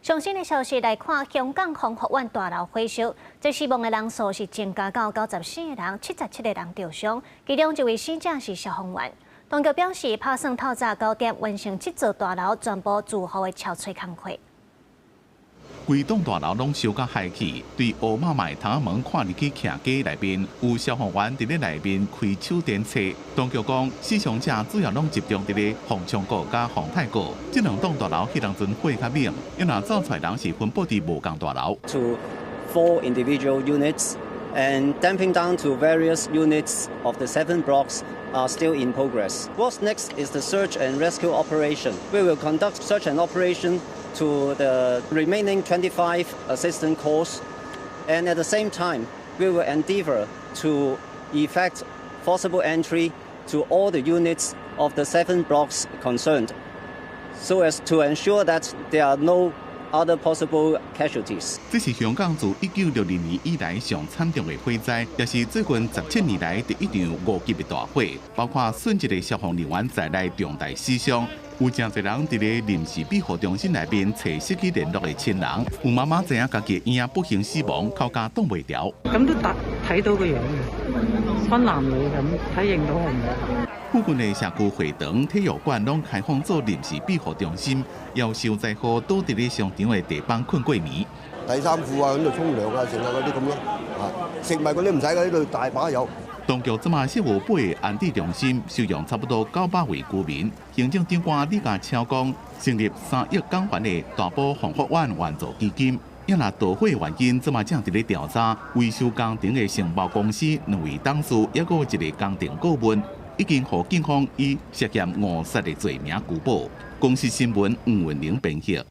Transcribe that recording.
上新的消息來看，香港宏福苑大樓火燒，這死亡的人數是增加到94個人，77個人著傷，其中一位死者是消防員。當局表示，拍算透早9點完成這座大樓全部住戶的搜揣工課。規棟大樓攏燒甲害去，對烏麻麥窗門看入去徛家內面，有消防員佇咧內面開手電掣。當局講，死傷者主要攏集中佇咧鳳昌閣佮宏泰閣。這兩棟大樓彼當陣火較猛，因若走出來人是分布佇無仝大樓。 To four individual units and damping down to various units of the seven blocks are still in progress. What's next is the search and rescue operation. We will conduct search and operation to the remaining 25 assistance calls, and at the same time, we will endeavor to effect forcible entry to all the units of the seven blocks concerned, so as to ensure that there are no other possible casualties. 這是香港自1962年以來上慘重的火災，也是最近17年來第一場5級的大火，包括殉職的消防人員在內重大死傷。有誠濟人佇咧臨時庇護中心內面揣失去聯絡的親人，有媽媽知影家己的嬰仔不幸死亡，哭甲擋袂牢。咁都睇到個樣嘅，分男女咁睇認到係唔係？附近的社區會堂、體育館攏開放做臨時庇護中心，要受災戶倒佇咧商場的地板睏過暝。底衫褲啊，喺度沖涼啊，剩啊嗰啲咁咯，啊，食物嗰啲唔使㗎，呢度大把有。當局這馬設有八個安置中心，收容差不多900位居民。行政長官李家超講，成立3億港元的大埔宏福苑援助基金。抑若導火原因，這馬正佇咧調查。維修工程的承包公司兩位董事，抑閣有一個工程顧問，已經予警方以涉嫌誤殺的罪名拘捕。公視新聞吳文玲編譯。